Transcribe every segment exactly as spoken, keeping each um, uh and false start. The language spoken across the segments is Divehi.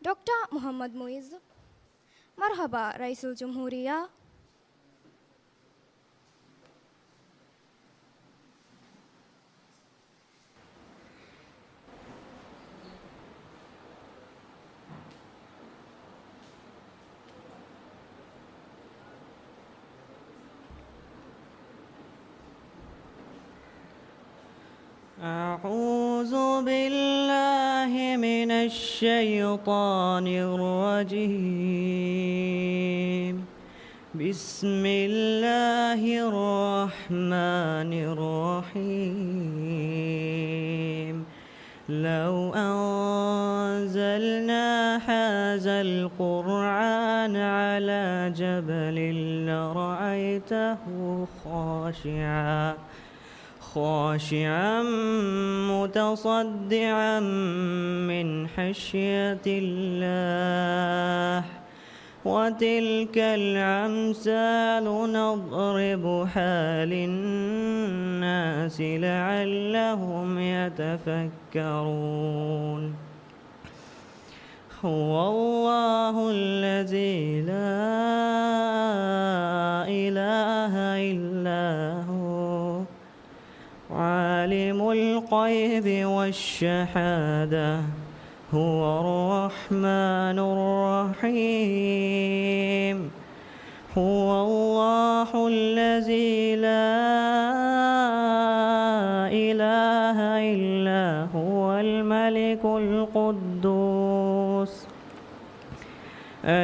ޑޮކްޓަރ މުޙައްމަދު މުޢިއްޒު. މަރުޙަބާ، ރައީސުލްޖުމްހޫރިއްޔާ. أعوذ بالله من الشيطان الرجيم. بسم الله الرحمن الرحيم. لو أنزلنا هذا القرآن على جبل لرأيته خاشعا، خاشعا متصدعا من خشية الله. وتلك الأمثال نضربها للناس لعلهم يتفكرون. هو الله الذي لا إله إلا هو، عالم الغيب والشهادة، هو الرحمن الرحيم. هو الله الذي لا إله إلا هو، الملك القدوس،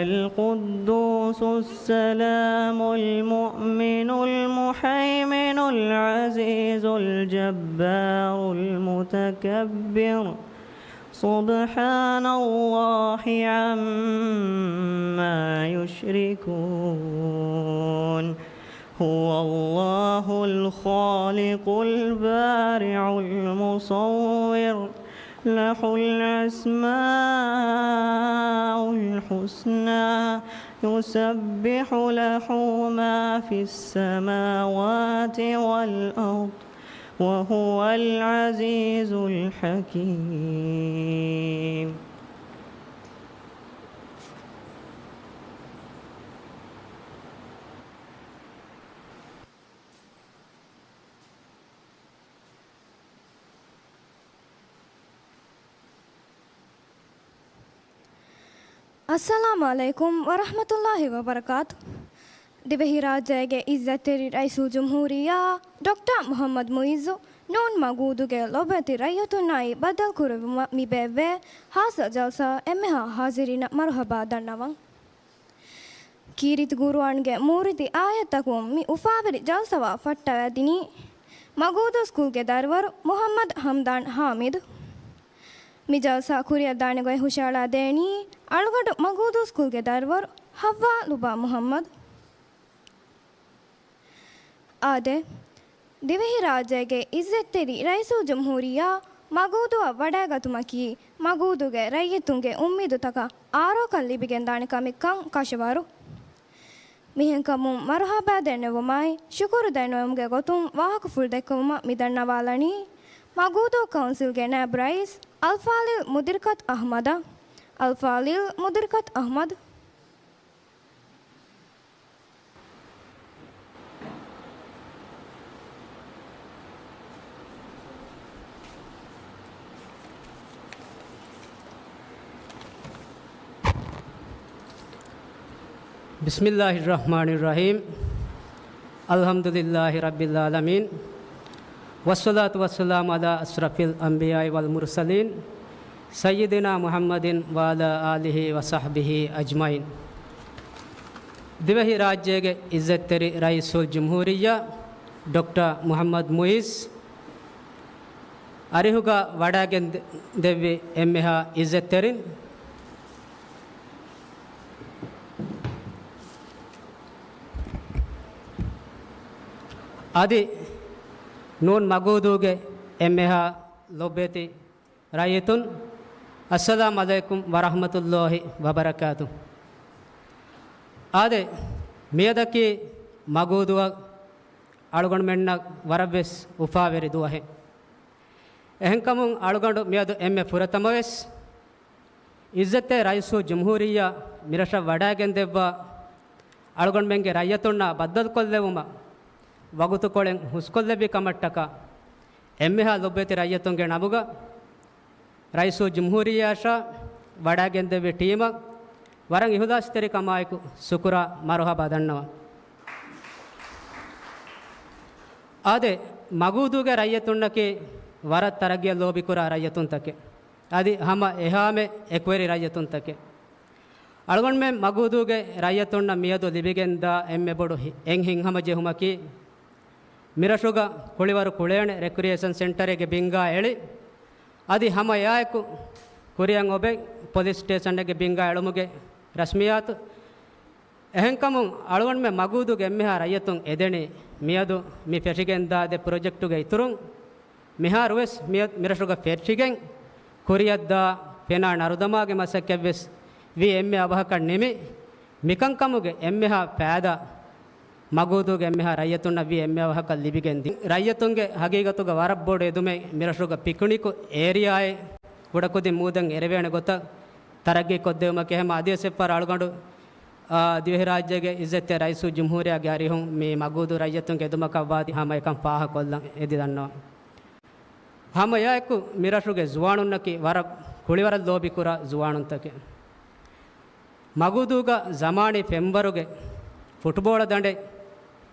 القدوس السلام المؤمن المهيمن العزيز الجبار المتكبر. سبحان الله عما يشركون. هو الله الخالق البارئ المصور، له الأسماء الحسنى، يسبح له ما في السماوات والأرض، وهو العزيز الحكيم. އައްސަލާމު ޢަލައިކުމް ވަރަޙްމަތުﷲި ވަބަރަކާތު. ދިވެހިރާއްޖޭގެ ޢިއްޒަތްތެރި ރައީސުލްޖުމްހޫރިއްޔާ ޑޮކްޓަރ މުޙައްމަދު މުޢިއްޒު ނޫން މަގޫދޫގެ ލޮބުވެތި ރައްޔިތުންނާއި ބައްދަލުކުރެއްވުމަށް މި ބޭއްވޭ ޚާއްޞަ ޖަލްސާ އެންމެހާ ޙާޟިރީނަށް މަރުޙަބާ ދަންނަވަން. ކީރިތި ޤުރުއާންގެ މޫރިތި އާޔަތްތަކުން މި އުފާވެރި ޖަލްސާ ފައްޓަވައިދިނީ، މަގޫދޫ ސްކޫލްގެ ދަރިވަރު މުޙައްމަދު ޙަމްދާން ޙާމިދު. މި ޖަލްސާ ކުރިއަށްދާނެ ގޮތް ހުށައަޅާދޭނީ، އަޅުގަނޑު މަގޫދޫ ސްކޫލްގެ ދަރިވަރު ޙައްވާ ލުބާ މުޙައްމަދު. އާދެ، ދިވެހިރާއްޖޭގެ ޢިއްޒަތްތެރި ރައީސުލްޖުމްހޫރިއްޔާ މަގޫދޫއަށް ވަޑައިގަތުމަކީ، މަގޫދޫގެ ރައްޔިތުންގެ އުއްމީދުތަކަށް އާރޯކަން ލިބިގެންދާނެ ކަމެއްކަން ކަށަވަރު. މިހެންކަމުން މަރުޙަބާ ދެންނެވުމާއި، ޝުކުރު ދެންނެވުމުގެ ގޮތުން ވާހަކަފުޅު ދެއްކެވުމަށް މި ދަންނަވާލަނީ، މަގޫދޫ ކައުންސިލްގެ ނައިބު ރައީސް އަލްފާޟިލް މުދިރިކަތު އަޙްމަދަށް. އަލްފާޟިލް މުދިރިކަތު އަޙްމަދު. بسم الله الرحمن الرحيم. الحمد لله رب العالمين. والصلاة والسلام على أشرف الأنبياء والمرسلين، سيدنا محمد وعلى آله وصحبه أجمعين. ދިވެހިރާއްޖޭގެ ޢިއްޒަތްތެރި ރައީސުލްޖުމްހޫރިއްޔާ ޑޮކްޓަރ މުޙައްމަދު މުޢިއްޒު، އަރިހުގަ ވަޑައިގެން ދެ-، ދެއްވި އެންމެހާ ޢިއްޒަތްތެރިން، އަދި ނޫން މަގޫދޫގެ އެންމެހާ ލޮބުވެތި ރައްޔިތުން، އައްސަލާމު ޢަލައިކުމް ވަރަޙްމަތުﷲި ވަބަރަކާތު. އާދެ، މިއަދަކީ މަގޫދޫއަށް އަޅުގަނޑުމެންނަށް ވަރަށްވެސް އުފާވެރި ދުވަހެއް. އެހެންކަމުން އަޅުގަނޑު މިއަދު އެންމެ ފުރަތަމަވެސް އިއްޒަތްތެރި ރައީސުލްޖުމްހޫރިއްޔާ މިރަށަށް ވަޑައިގެންދެއްވާ އަޅުގަނޑުމެންގެ ރައްޔިތުންނާ ބައްދަލުކޮށްލެވުމަށް ވަގުތުކޮޅެއް ހުސްކޮށްލެއްވި ކަމަށްޓަކާ، އެންމެހާ ލޮބުވެތި ރައްޔިތުންގެ ނަމުގަ ރައީސުލްޖުމްހޫރިއްޔާއަށާ ވަޑައިގެންދެއްވި ޓީމަށް ވަރަށް އިހުލާސްތެރިކަމާއެކު ޝުކުރާ މަރުހަބާ ދަންނަވަން. އާދެ، މަގޫދޫގެ ރައްޔިތުންނަކީ ވަރަށް ތަރައްގީއަށް ލޯބިކުރާ ރައްޔިތުންތަކެއް. އަދި ހަމަ އެހާމެ އެކުވެރި ރައްޔިތުންތަކެއް. އަޅުގަނޑުމެން މަގޫދޫގެ ރައްޔިތުންނަށް މިއަދު ލިބިގެންދާ އެންމެ ބޮޑު ހި-، އެއް ހިތްހަމަޖެހުމަކީ، މިރަށުގަ ކުޅިވަރު ކުޅޭނެ ރެކްރިއޭޝަން ސެންޓަރެއްގެ ބިންގާ އެޅި، އަދި ހަމަ އެއާއެކު ކުރިއަށް އޮބެ ޕޮލިސް ސްޓޭޝަނެއްގެ ބިންގާ އެޅުމުގެ ރަސްމިއްޔާތު. އެހެންކަމުން އަޅުގަނޑުމެން މަގޫދޫގެ އެންމެހާ ރައްޔިތުން އެދެނީ މިއަދު މި ފެށިގެންދާ ދެ ޕްރޮޖެކްޓުގެ އިތުރުން. މިހާރުވެސް މި-، މިރަށުގަ ފެށިގެން ކުރިއަށްދާ ފެނާ ނަރުދަމާގެ މަސައްކަތްވެސް ވީ އެންމެ އަވަހަކަށް ނިމި، މިކަންކަމުގެ އެންމެހާ ފައިދާ މަގޫދޫގެ އެންމެހާ ރައްޔިތުންނަށް ވީ އެންމެ އަވަހަކަށް ލިބިގެންދި. ރައްޔިތުންގެ ހަގީގަތުގަ ވަރަށް ބޮޑު އެދުމެއް މިރަށުގަ ޕިކުނިކު އޭރިއާއެއް ކުޑަކުދިން މޫދަށް އެރެވޭނެ ގޮތަށް ތަރައްގީ ކޮށްދެވުމަކީ. ހަމަ އަދިވެސް އެއްފަހަރު އަޅުގަނޑު، އާ، ދިވެހިރާއްޖޭގެ އިއްޒަތްތެރި ރައީސުލްޖުމްހޫރިއްޔާގެ އަރިހުން މި މަގޫދޫ ރައްޔިތުންގެ އެދުމަކަށްވާތީ ހަމަ އެކަން ފާހަގަކޮށްލަން އެދި ދަންނަވަން. ހަމަ އެއާއެކު މިރަށުގެ ޒުވާނުންނަކީ ވަރަށް ކުޅިވަރަށް ލޯބިކުރާ ޒުވާނުންތަކެއް. މަގޫދޫގަ ޒަމާނީ ފެންވަރުގެ ފުޓްބޯޅަ ދަނޑެއް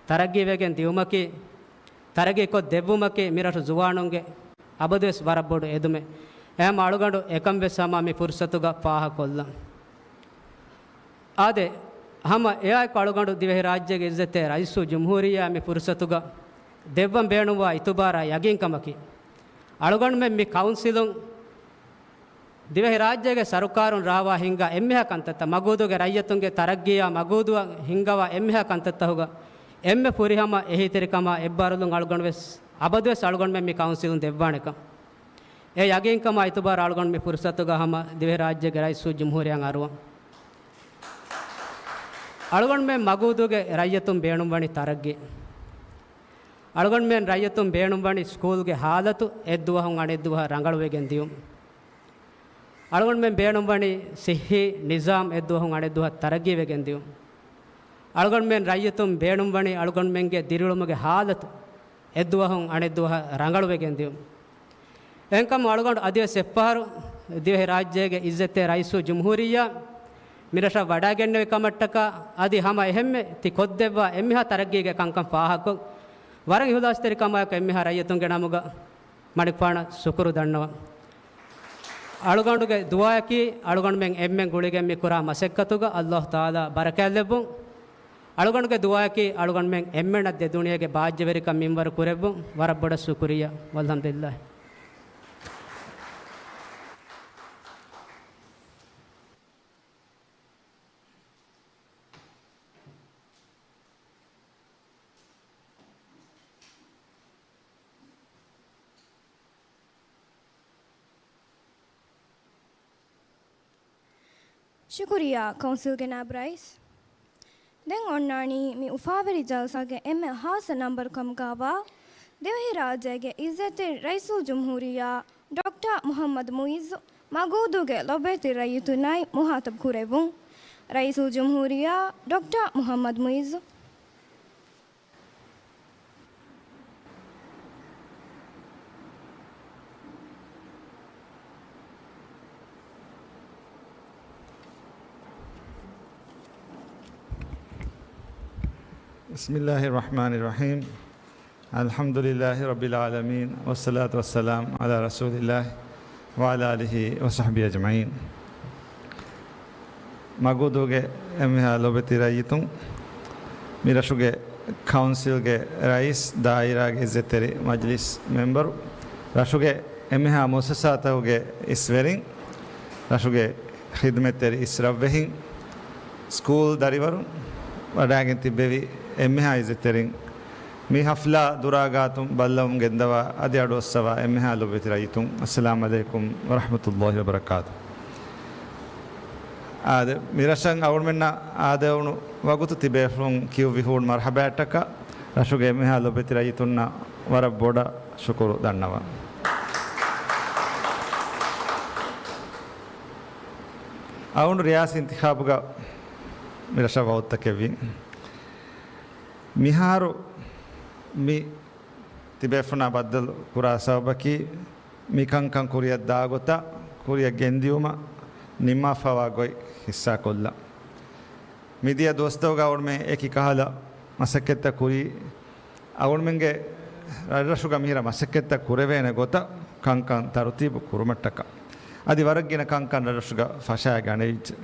ތަރައްގީވެގެން ދިއުމަކީ، ތަރައްގީކޮށް ދެއްވުމަކީ މިރަށު ޒުވާނުންގެ އަބަދުވެސް ވަރަށް ބޮޑު އެދުމެއް. އެހެން އަޅުގަނޑު އެކަންވެސް ހަމަ މި ފުރުސަތުގަ ފާހަގަކޮށްލަން. އާދެ، ހަމަ އެއާއެކު އަޅުގަނޑު ދިވެހިރާއްޖޭގެ އިއްޒަތްތެރި ރައީސުލްޖުމްހޫރިއްޔާ މި ފުރުސަތުގަ ދެއްވަން ބޭނުންވާ އިތުބާރާ ޔަގީންކަމަކީ، އަޅުގަނޑުމެން މި ކައުންސިލުން ދިވެހިރާއްޖޭގެ ސަރުކާރުން ރާވާ ހިންގާ އެންމެހާ ކަންތައްތައް، މަގޫދޫގެ ރައްޔިތުންގެ ތަރައްގީއާ މަގޫދޫއަށް ހިންގަވާ އެންމެހާ ކަންތައްތަކުގަ އެންމެ ފުރިހަމަ އެހީތެރިކަމާ އެއްބާރުލުން އަޅުގަނޑުވެސް އަބަދުވެސް އަޅުގަނޑުމެން މި ކައުންސިލުން ދެއްވާނެކަން. އެ ޔަގީންކަމާ އިތުބާރު އަޅުގަނޑު މި ފުރުސަތުގަ ހަމަ ދިވެހިރާއްޖޭގެ ރައީސުލްޖުމްހޫރިއްޔާއަށް އަރުވަން. އަޅުގަނޑުމެން މަގޫދޫގެ ރައްޔިތުން ބޭނުންވަނީ ތަރައްގީ. އަޅުގަނޑުމެން ރައްޔިތުން ބޭނުންވަނީ ސްކޫލްގެ ހާލަތު އެއްދުވަހުން އަނެއްދުވަހަށް ރަނގަޅުވެގެން ދިޔުން. އަޅުގަނޑުމެން ބޭނުންވަނީ ސިއްހީ ނިޒާމް އެއްދުވަހުން އަނެއްދުވަހަށް ތަރައްގީވެގެން ދިޔުން. އަޅުގަނޑުމެން ރައްޔިތުން ބޭނުންވަނީ އަޅުގަނޑުމެންގެ ދިރިއުޅުމުގެ ހާލަތު އެއްދުވަހުން އަނެއްދުވަހަށް ރަނގަޅުވެގެން ދިޔުން. އެހެންކަމުން އަޅުގަނޑު އަދިވެސް އެއްފަހަރު ދިވެހިރާއްޖޭގެ އިއްޒަތްތެރި ރައީސުލްޖުމްހޫރިއްޔާ މިރަށަށް ވަޑައިގެންނެވި ކަމަށްޓަކާ، އަދި ހަމަ އެހެންމެ ތި ކޮށްދެއްވާ އެންމެހާ ތަރައްގީގެ ކަންކަން ފާހަގަކޮށް، ވަރަށް އިހުލާސްތެރިކަމާއެކު އެންމެހާ ރައްޔިތުންގެ ނަމުގަ މަނިކުފާނަށް ޝުކުރު ދަންނަވަން. އަޅުގަނޑުގެ ދުޢާއަކީ، އަޅުގަނޑުމެން އެންމެން ގުޅިގެން މި ކުރާ މަސައްކަތުގަ އައްލާހު ތަޢާލާ ބަރަކާތްލެއްވުން. އަޅުގަނޑުގެ ދުޢާއަކީ، އަޅުގަނޑުމެން އެންމެނަށް ދެދުނިޔޭގެ ބާއްޖަވެރިކަން މިންވަރު ކުރެއްވުން. ވަރަށް ބޮޑަށް ޝުކުރިއްޔާ. ވަލްޙަމްދުލިއްލާހި. ޝުކުރިއްޔާ ކައުންސިލްގެ ނާއިބު ރައީސް. ދެން އޮންނާނީ މި އުފާވެރި ޖަލްސާގެ އެންމެ ހާއްސަ ނަންބަރު ކަމުގައިވާ، ދިވެހިރާއްޖޭގެ އިއްޒަތްތެރި ރައީސުލްޖުމްހޫރިއްޔާ ޑޮކްޓަރ މުޙައްމަދު މުޢިއްޒު، މަގޫދޫގެ ލޮބުވެތި ރައްޔިތުންނާއި މުޚާޠަބު ކުރެއްވުން. ރައީސުލްޖުމްހޫރިއްޔާ ޑޮކްޓަރ މުޙައްމަދު މުޢިއްޒު. بسم الله الرحمن الرحيم. الحمد لله رب العالمين، والصلاة والسلام على رسول الله وعلى آله وصحبه أجمعين. މަގޫދޫގެ އެންމެހާ ލޮބެތި ރައްޔިތުން، މި ރަށުގެ ކައުންސިލްގެ ރައީސް، ދާއިރާގެ އިއްޒަތްތެރި މަޖިލިސް މެމްބަރު، ރަށުގެ އެންމެހާ މުއައްސަސާތަކުގެ އިސްވެރިން، ރަށުގެ ޚިދުމަތްތެރި އިސްރަށްވެހިން، ސްކޫލް ދަރިވަރުން، ވަޑައިގެން ތިއްބެވި އެންމެހާ އިއްޒަތްތެރިން، މި ޙަފްލާ ދުރާގާތުން ބައްލަވަމުން ގެންދަވާ އަދި އަޑުއައްސަވާ އެންމެހާ ލޮބުވެތި ރައްޔިތުން، އައްސަލާމް ޢަލައިކުމް ވަރަޙްމަތުﷲި ވަބަރަކާތު. އާދެ، މި ރަށަށް އަޅުގަނޑުމެންނަށް އާދެވުނު ވަގުތު ތިބޭފުޅުން ކިޔުއްވި ހޫނު މަރްޙަބާއަށްޓަކާ، ރަށުގެ އެންމެހާ ލޮބުވެތި ރައްޔިތުންނަށް ވަރަށް ބޮޑަށް ޝުކުރު ދަންނަވަން. އަޅުގަނޑު ރިޔާސީ އިންތިޚާބުގަ މި ރަށަށް ވައުދުތަކެއްވިން. މިހާރު މި ތިބޭފުޅުންނާ ބައްދަލު ކުރާ ސަބަބަކީ، މި ކަންކަން ކުރިއަށް ދާ ގޮތަށް ކުރިއަށް ގެންދިއުމަށް ނިންމާފަވާ ގޮތް ހިއްސާކޮށްލަން. މިދިޔަ ދުވަސްތަކުގަ އަޅުގަނޑުމެން އެކި ކަހަލަ މަސައްކަތްތައް ކުރީ، އަޅުގަނޑުމެންގެ ރަށްރަށުގަ މިހިރަ މަސައްކަތްތައް ކުރެވޭނެ ގޮތަށް ކަންކަން ތަރުތީބު ކުރުމަށްޓަކާ. އަދި ވަރަށް ގިނަ ކަންކަން ރަށްރަށުގަ ފަށާ ގަނެވިއްޖެ.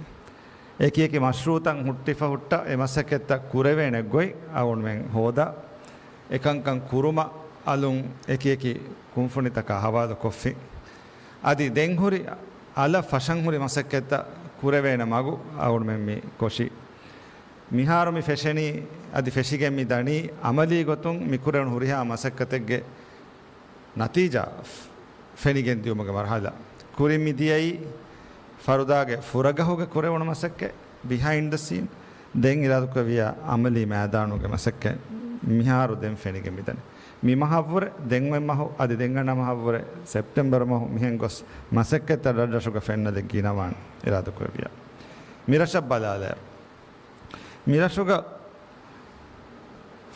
އެކި އެކި މަޝްރޫއުތައް ހުއްޓިފަ ހުއްޓަ އެ މަސައްކަތްތައް ކުރެވޭނެ ގޮތް އަޅުގަނޑުމެން ހޯދާ، އެކަންކަން ކުރުމަށް އަލުން އެކި އެކި ކުންފުނިތަކާ ހަވާލުކޮށްފި. އަދި ދެން ހުރި އަލަށް ފަށަން ހުރި މަސައްކަތްތައް ކުރެވޭނެ މަގު އަޅުގަނޑުމެން މި ކޮށީ. މިހާރު މި ފެށެނީ އަދި ފެށިގެން މި ދަނީ އަމަލީ ގޮތުން މި ކުރެވުނު ހުރިހާ މަސައްކަތެއްގެ ނަތީޖާ ފެނިގެން ދިއުމުގެ މަރުހަލާ. ކުރިން މި ދިޔައީ ފަރުދާގެ ފުރަގަހުގެ ކުރެވުނު މަސައްކަތް، behind the scene، ދެން އިރާދަކުރެއްވިޔާ އަމަލީ މައިދާނުގެ މަސައްކަތް މިހާރު ދެން ފެނިގެން މިދަނީ. މި މަހަށްވުރެ ދެން އޮތް މަހު އަދި ދެން އަންނަ މަހަށްވުރެ ސެޕްޓެމްބަރު މަހު މިހެން ގޮސް މަސައްކަތްތައް ރަށްރަށުގަ ފެންނަދެއް ގިނަވާނެ އިރާދަކުރެއްވިޔާ. މިރަށަށް ބަލާލާ މިރަށުގަ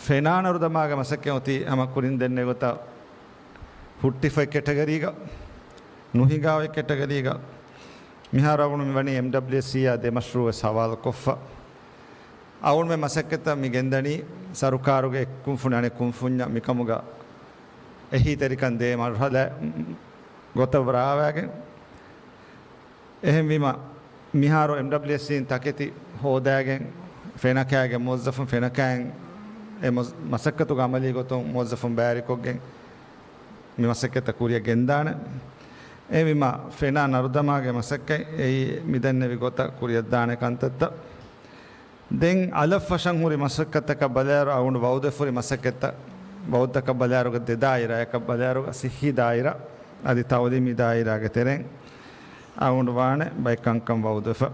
ފެނާ ނަރުދަމާގެ މަސައްކަތް އޮތީ ހަމަ ކުރިން ދެންނެވި ގޮތަށް ހުއްޓިފައި ކެޓަގަރީގަ، ނުހިނގާވައި ކެޓަގަރީގަ. މިހާރު އަޅުގަނޑު މިވަނީ އެމްޑަބްލިއުއެސްސީއާ ދެ މަޝްރޫއު ވެސް ހަވާލުކޮށްފަ. އަޅުގަނޑުމެން މަސައްކަތްތައް މި ގެންދަނީ ސަރުކާރުގެ އެއްކުންފުނި އަނެއް ކުންފުންޏަށް މިކަމުގަ އެހީތެރިކަން ދޭ މަރުހަލާ ގޮތަށް ރާވާގެން. އެހެންވީމަ، މިހާރު އެމްޑަބްލިއުއެސްސީން ތަކެތި ހޯދާގެން، ފެނަކާގެ މުވައްޒަފުން، ފެނަކާއިން އެ މުވައްޒ-، މަސައްކަތުގެ އަމަލީ ގޮތުން މުވައްޒަފުން ބައިވެރިކޮށްގެން މި މަސައްކަތްތައް ކުރިއަށް ގެންދާނެ. އެހެންވީމަ، ފެނާ ނަރުދަމާގެ މަސައްކަތް އެއީ މި ދެންނެވި ގޮތަށް ކުރިއަށްދާނެ ކަންތައްތައް. ދެން އަލަށް ފަށަން ހުރި މަސައްކަތަކަށް ބަލާއިރު، އަޅުގަނޑު ވައުދުވެފަ ހުރި މަސައްކަތްތައް، ވައުދުތަކަށް ބަލާއިރުގަ ދެ ދާއިރާއަކަށް ބަލާއިރުގަ ސިއްހީ ދާއިރާ އަދި ތައުލީމީ ދާއިރާގެ ތެރެއިން އަޅުގަނޑު ވާނެ ބައެއް ކަންކަން ވައުދުވެފަ.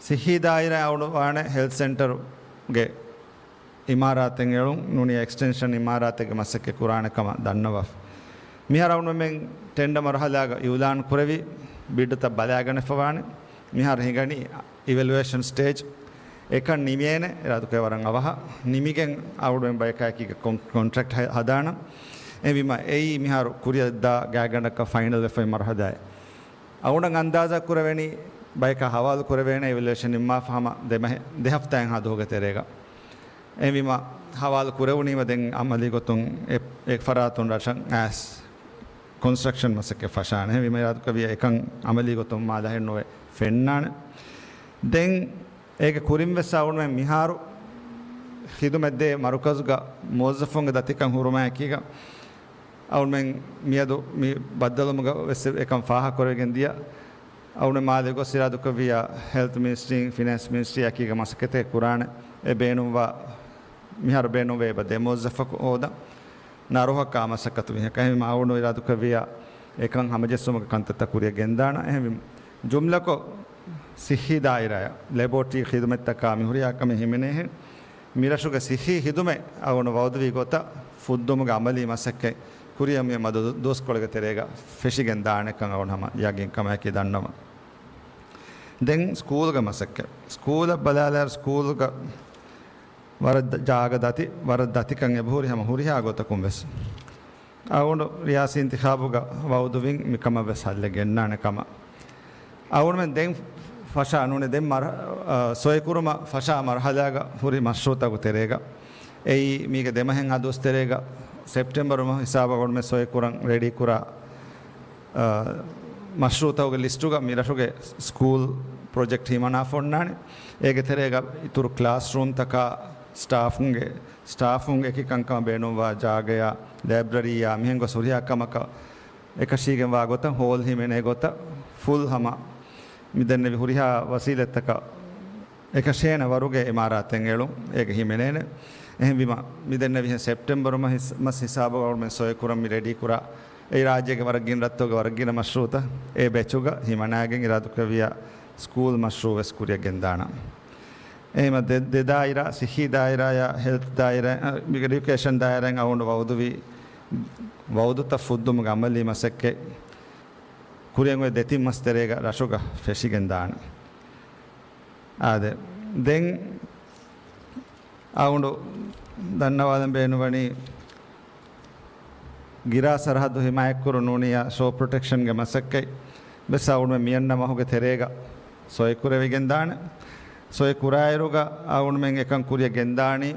ސިއްހީ ދާއިރާ އަޅުގަނޑު ވާނެ ހެލްތް ސެންޓަރުގެ އިމާރާތެއް އެޅުން، ނޫނީ އެކްސްޓެންޝަން އިމާރާތެއްގެ މަސައްކަތް ކުރާނެ ކަމަށް ދަންނަވާފަ. މިހާރު އަޅުގަނޑުމެން ޓެންޑަ މަރުހަލާގަ އިއުލާން ކުރެވި ބިޑްތައް ބަލާގަނެފަވާނެ. މިހާރު ހިނގަނީ އިވެލުއޭޝަން ސްޓޭޖް. އެކަން ނިމޭނެ އިރާދަކުރެ ވަރަށް އަވަހަށް ނިމިގެން އަޅުގަނޑުމެން ބަޔަކާއެކީގަ ކޮން-، ކޮންޓްރެކްޓް ހަ-، ހަދާނަން. އެހެންވީމަ އެއީ މިހާރު ކުރިއަށްދާ ގާތްގަނޑަކަށް ފައިނަލް ވެފައި މަރުހަލާއެއް. އަޅުގަނޑަށް އަންދާޒާ ކުރެވެނީ ބަޔަކާ ހަވާލު ކުރެވޭނެ އިވެލުއޭޝަން ނިންމާފަ ހަމަ ދެ މަހެއް، ދެ ހަފްތާއެއްހާ ދުވަހުގެ ތެރޭގަ. އެހެންވީމަ ހަވާލު ކުރެވުނީމަ ދެން އަމަލީ ގޮތުން އެ، އެ ފަރާތުން ރަށަށް އައިސް ކޮންސްޓްރަކްޝަން މަސައްކަތް ފަށާނެ. އެހެންވީމަ އިރާދަކުރެއްވިއްޔާ އެކަން އަމަލީ ގޮތުން މާ ލަހެއްނުވެ ފެންނާނެ. ދެން އޭގެ ކުރިން ވެސް އަޅުގަނޑުމެން މިހާރު ޚިދުމަތްދޭ މަރުކަޒުގަ މުވައްޒަފުންގެ ދަތިކަން ހުރުމާއެކީގަ އަޅުމެން މިއަދު މި ބައްދަލުވުމުގަ ވެސް އެކަން ފާހަގަކުރެވިގެން ދިޔަ. އަޅުމެން މާލެ ގޮސް އިރާދަކުރެއްވިއްޔާ ހެލްތް މިނިސްޓްރީން ފިނޭންސް މިނިސްޓްރީ އެކީގަ މަސައްކަތެއް ކުރާނެ. އެ ބޭނުންވާ މިހާރު ބޭނުންވޭ އެބަ ދެ މުވައްޒަފަކު ހޯދަން. ނަރުހަކާ މަސައްކަތު މީހަކަށް. އެހެންވީމަ އަޅުގަނޑު އިރާދަކުރެއްވިއްޔާ އެކަން ހަމަޖެއްސުމުގެ ކަންތައްތައް ކުރިއަށް ގެންދާނަން. އެހެންވީމަ ޖުމްލަކޮށް ސިއްހީ ދާއިރާއަށް ލެބޯޓްރީ ޚިދުމަތްތަކާ މި ހުރިހާ ކަމެއް ހިމެނޭހެން. މިރަށުގެ ސިއްހީ ހިދުމަތް އަޅުގަނޑު ވައުދުވި ގޮތަށް ފުއްދުމުގެ އަމަލީ މަސައްކަތް ކުރިއަށް މި މަދު ދުވަސްކޮޅެއްގެ ތެރޭގަ ފެށިގެން ދާނެކަން އަޅުގަނޑު ހަމަ ޔަގީންކަމާއެކީ ދަންނަވަން. ދެން ސްކޫލްގެ މަސައްކަތް. ސްކޫލަށް ބަލާލާއިރު ސްކޫލްގަ ވަރަށް ދަ-، ޖާގަ ދަތި، ވަރަށް ދަތިކަން އެބަހުރި ހަމަ ހުރިހާ ގޮތަކުން ވެސް. އަޅުގަނޑު ރިޔާސީ އިންތިޚާބުގަ ވައުދުވިން މިކަމަށް ވެސް ހައްލެއް ގެންނާނެ ކަމަށް. އަޅުގަނޑުމެން ދެން ފަށާ ނޫނީ ދެން މަރ-، އަ، ސޮއިކުރުމަށް ފަށާ މަރުހަލާގަ ހުރި މަޝްރޫއުތަކުގެ ތެރޭގަ. އެއީ މީގެ ދެމަހެއްހާ ދުވަސް ތެރޭގަ ސެޕްޓެމްބަރު މަހު ހިސާބަށް އަޅުގަނޑުމެން ސޮއިކުރަން ރެޑީކުރާ، އަ، މަޝްރޫއުތަކުގެ ލިސްޓުގަ މިރަށުގެ ސްކޫލް ޕްރޮޖެކްޓް ހިމަނާފަ އޮންނާނެ. އޭގެ ތެރޭގަ އިތުރު ކްލާސްރޫމްތަކާ ސްޓާފުންގެ ސްޓާފުން އެކި ކަންކަމަށް ބޭނުންވާ ޖާގަޔާ، ލައިބްރަރީއާ މިހެން ގޮސް ހުރިހާ ކަމަކަށް އެކަށީގެންވާ ގޮތަށް ހޯލް ހިމެނޭ ގޮތަށް ފުލް ހަމަ މިދެންނެވި ހުރިހާ ވަސީލަތްތަކަށް އެކަށޭނެ ވަރުގެ އިމާރާތެއް އެޅުން އޭގެ ހިމެނޭނެ. އެހެންވީމަ މިދެންނެވިހެން ސެޕްޓެމްބަރު މަހި މަސް ހިސާބަށް އަޅުމެން ސޮއިކުރަން މި ރެޑީކުރާ. އެއީ ރާއްޖޭގެ ވަރަށް ގިނަ ރަށްތަކުގެ ވަރަށް ގިނަ މަޝްރޫއުތައް އެ ބެޗުގަ ހިމަނާގެން އިރާދަކުރެއްވިޔާ ސްކޫލް މަޝްރޫއު ވެސް ކުރިއަށް ގެންދާނަން. އެހެންވީމަ ދެ، ދެ ދާއިރާ، ސިއްހީ ދާއިރާއާ، ހެލްތް ދާއިރާ، އަ، އެޑިއުކޭޝަން ދާއިރާއިން އަޅުގަނޑު ވައުދުވި، ވައުދުތައް ފުއްދުމުގެ އަމަލީ މަސައްކަތް ކުރިއަށް އޮތް ދެތިން މަސް ތެރޭގަ ރަށުގަ ފެށިގެން ދާނެ. އާދެ، ދެން އަޅުގަނޑު ދަންނަވާލަން ބޭނުންވަނީ، ގިރާ ސަރަހައްދު ހިމާޔަތްކުރުން ނޫނިއްޔާ ޝޯ ޕްރޮޓެކްޝަންގެ މަސައްކަތް ވެސް އަޅުގަނޑުމެން މިއަންނަ މަހުގެ ތެރޭގަ ސޮއިކުރެވިގެން ދާނެ. ސޮއި ކުރާއިރުގަ އަޅުގަނޑުމެން އެކަން ކުރިއަށް ގެންދާނީ،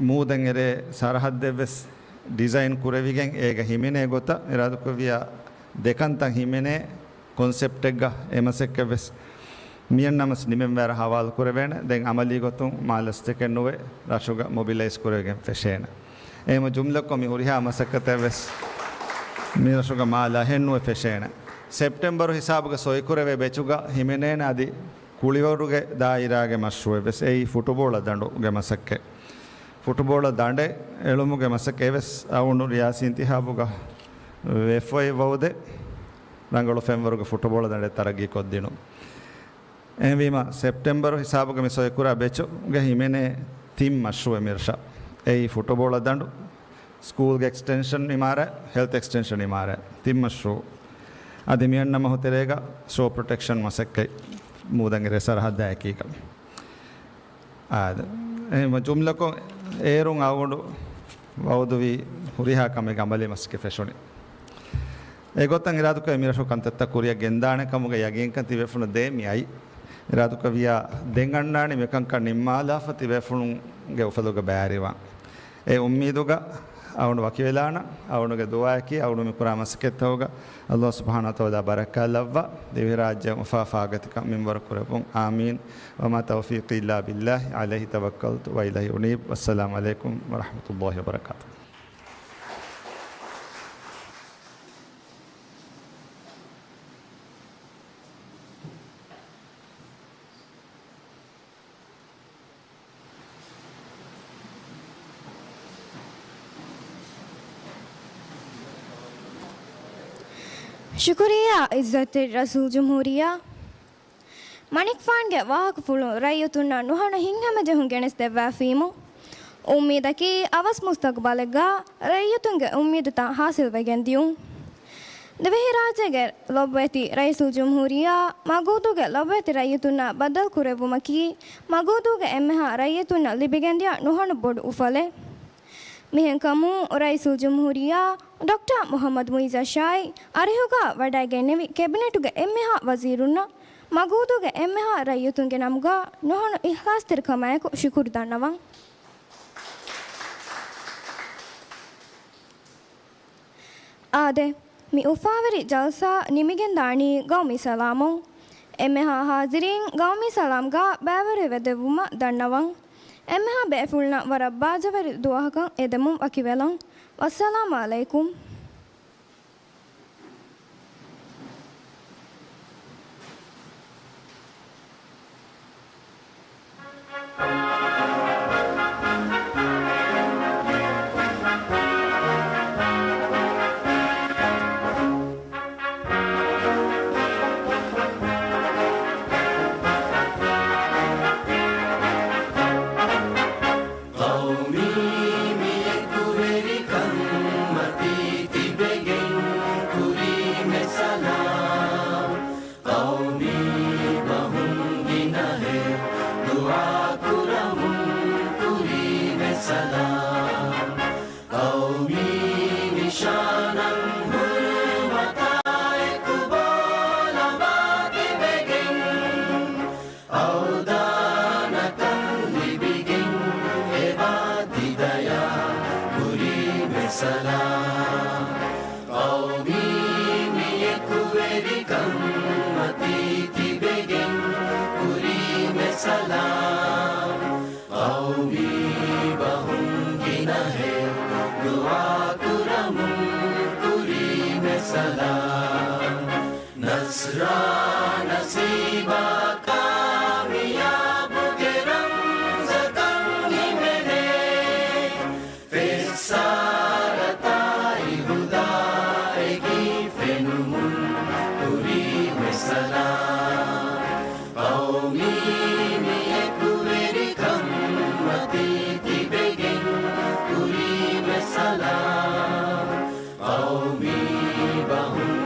މޫދަށް އެރޭ ސަރަހައްދެއް ވެސް ޑިޒައިން ކުރެވިގެން، އޭގަ ހިމެނޭ ގޮތަށް އިރާދަކުރެއްވިޔާ ދެކަންތައް ހިމެނޭ ކޮންސެޕްޓެއްގަ އެ މަސައްކަތް ވެސް މިއަންނަ މަސް ނިމެންވާއިރަށް ހަވާލު ކުރެވޭނެ. ދެން އަމަލީ ގޮތުން މާލަސްތަކެއް ނުވެ ރަށުގަ މޮބިލައިޒް ކުރެވިގެން ފެށޭނެ. އެހެން ޖުމްލަކޮށް މި ހުރިހާ މަސައްކަތެއް ވެސް މި ރަށުގަ މާ ލަހެއް ނުވެ ފެށޭނެ. ސެޕްޓެމްބަރު ހިސާބުގަ ސޮއިކުރެވޭ ބެޗުގަ ހިމެނޭނެ އަދި ކުޅިވަރުގެ ދާއިރާގެ މަޝްރޫއެއް ވެސް އެއީ ފުޓުބޯޅަ ދަނޑުގެ މަސައްކަތް. ފުޓުބޯޅަ ދަނޑެއް އެޅުމުގެ މަސައްކަތް ވެސް އަޅުގަނޑު ރިޔާސީ އިންތިހާބުގަ ވެފައި ވައުދެއް ރަނގަޅު ފެންވަރުގެ ފުޓުބޯޅަ ދަނޑެއް ތަރައްގީ ކޮށްދިނުން. އެހެންވީމަ، ސެޕްޓެމްބަރު ހިސާބުގަ މި ސޮއިކުރާ ބެޗުގަ ހިމެނޭ ތިން މަޝްރޫއެއް މިރަށަށް. އެއީ ފުޓުބޯޅަ ދަނޑު، ސްކޫލްގެ އެކްސްޓެންޝަން އިމާރާތް، ހެލްތް އެކްސްޓެންޝަން އިމާރާތް، ތިން މަޝްރޫއު. އަދި މިއަންނަ މަހު ތެރޭގަ ޝޯ ޕްރޮޓެކްޝަން މަސައްކަތް މޫދަށް އެރޭ ސަރަހައްދާ އެކީގަ. އާދެ، އެހެން ޖުމްލަކޮށް އޭރުން އަޅުގަނޑު ވައުދުވީ ހުރިހާ ކަމެއްގެ އަމަލީ މަސައްކަތް ފެށުނީ. އެގޮތަށް އިރާދަކުރެ މިރަށު ކަންތައްތައް ކުރިއަށް ގެންދާނެ ކަމުގެ ޔަގީންކަން ތިބޭފުޅުން ދޭ މި އައި. އިރާދަކުރެއްވިޔާ ދެން އަންނާނީ މިކަންކަން ނިންމާލާފަ ތިބޭފުޅުންގެ އުފަލުގަ ބައިވެރިވާން. އެ އުއްމީދުގަ އަޅުގަނޑު ވަކިވެލާނަން. އަޅުގަނޑުގެ ދުޢާއަކީ އަޅުގަނޑު މި ކުރާ މަސައްކަތްތަކުގަ އައްލާހު ސުބްޙާނަހޫ ވަތަޢާލާ ބަރަކާތް ލައްވާ، ދިވެހިރާއްޖެ އުފާ ފާގަތިކަން މިންވަރު ކުރެއްވުން. އާމީން. وما توفيقي إلا بالله عليه توكلت وإليه أنيب. والسلام عليكم ورحمة الله وبركاته. ޝުކުރިއްޔާ ޢިއްޒަތްތެރި ރައީސުލްޖުމްހޫރިއްޔާ. މަނިކުފާނުގެ ވާހަކަފުޅުން ރައްޔިތުންނަށް ނުހަނު ހިތްހަމަޖެހުން ގެނެސްދެއްވާފީމު، އުއްމީދަކީ އަވަސް މުސްތަގުބަލެއްގަ ރައްޔިތުންގެ އުއްމީދުތައް ހާސިލްވެގެން ދިޔުން. ދިވެހިރާއްޖޭގެ ލޮބުވެތި ރައީސުލްޖުމްހޫރިއްޔާ މަގޫދޫގެ ލޮބުވެތި ރައްޔިތުންނާ ބައްދަލުކުރެއްވުމަކީ، މަގޫދޫގެ އެންމެހާ ރައްޔިތުންނަށް ލިބިގެންދިޔަ ނުހަނު ބޮޑު އުފަލެއް. މިހެންކަމުން، ރައީސުލްޖުމްހޫރިއްޔާ ޑޮކްޓަރ މުޙައްމަދު މުޢިއްޒަށާއި އަރިހުގަ ވަޑައިގެންނެވި ކެބިނެޓުގެ އެންމެހާ ވަޒީރުންނަށް މަގޫދޫގެ އެންމެހާ ރައްޔިތުންގެ ނަމުގަ ނުހަނު އިޚްލާޞްތެރިކަމާއެކު ޝުކުރު ދަންނަވަން. އާދެ، މި އުފާވެރި ޖަލްސާ ނިމިގެންދާނީ ގައުމީ ސަލާމުން. އެންމެހާ ޙާޟިރީން ގައުމީ ސަލާމްގަ ބައިވެރިވެދެއްވުމަށް ދަންނަވަން. އެންމެހާ ބޭފުޅުންނަށް ވަރަށް ބާއްޖަވެރި ދުވަހަކަށް އެދެމުން ވަކިވެލަން. ވައްސަލާމް ޢަލައިކުމް. ޤައުމީ މި އެކުވެރިކަން މަތީ ތިބެގެން ކުރީމެ ސަލާމް. ޤައުމީ ބަހުން ގިނަހެއް ދުޢާ ކުރަމުން ކުރީމެ ސަލާމް. ޤައުމީ ނިޝާނަށް ހުރުމަތާއެކު ބޯލަމާ ތިބެގެން އަވްދާނަކަން ލިބިގެން އެބާ ތިދަޔާ ކުރީމެ ސަލާމް. ޤައުމީ މި އެކުވެރިކަން މަތީ ތިބެގެން ކުރީމެ ސަލާމް. ޤައުމީ ބަހުން ގިނަހެއް ދުޢާ ކުރަމުން ކުރީމެ ސަލާމް. ނަޞްރާ ނަސީބާ ކާމިޔާބުގެ ރަމްޒަކަށް ހިމެނޭ. ފެއްސާރަތާއި ހުދާއެކީ ފެނުމުން ކުރީމެ ސަލާމް. ޤައުމީ މި އެކުވެރިކަން މަތީ ތިބެގެން ކުރީމެ ސަލާމް. ޤައުމީ ބަހުން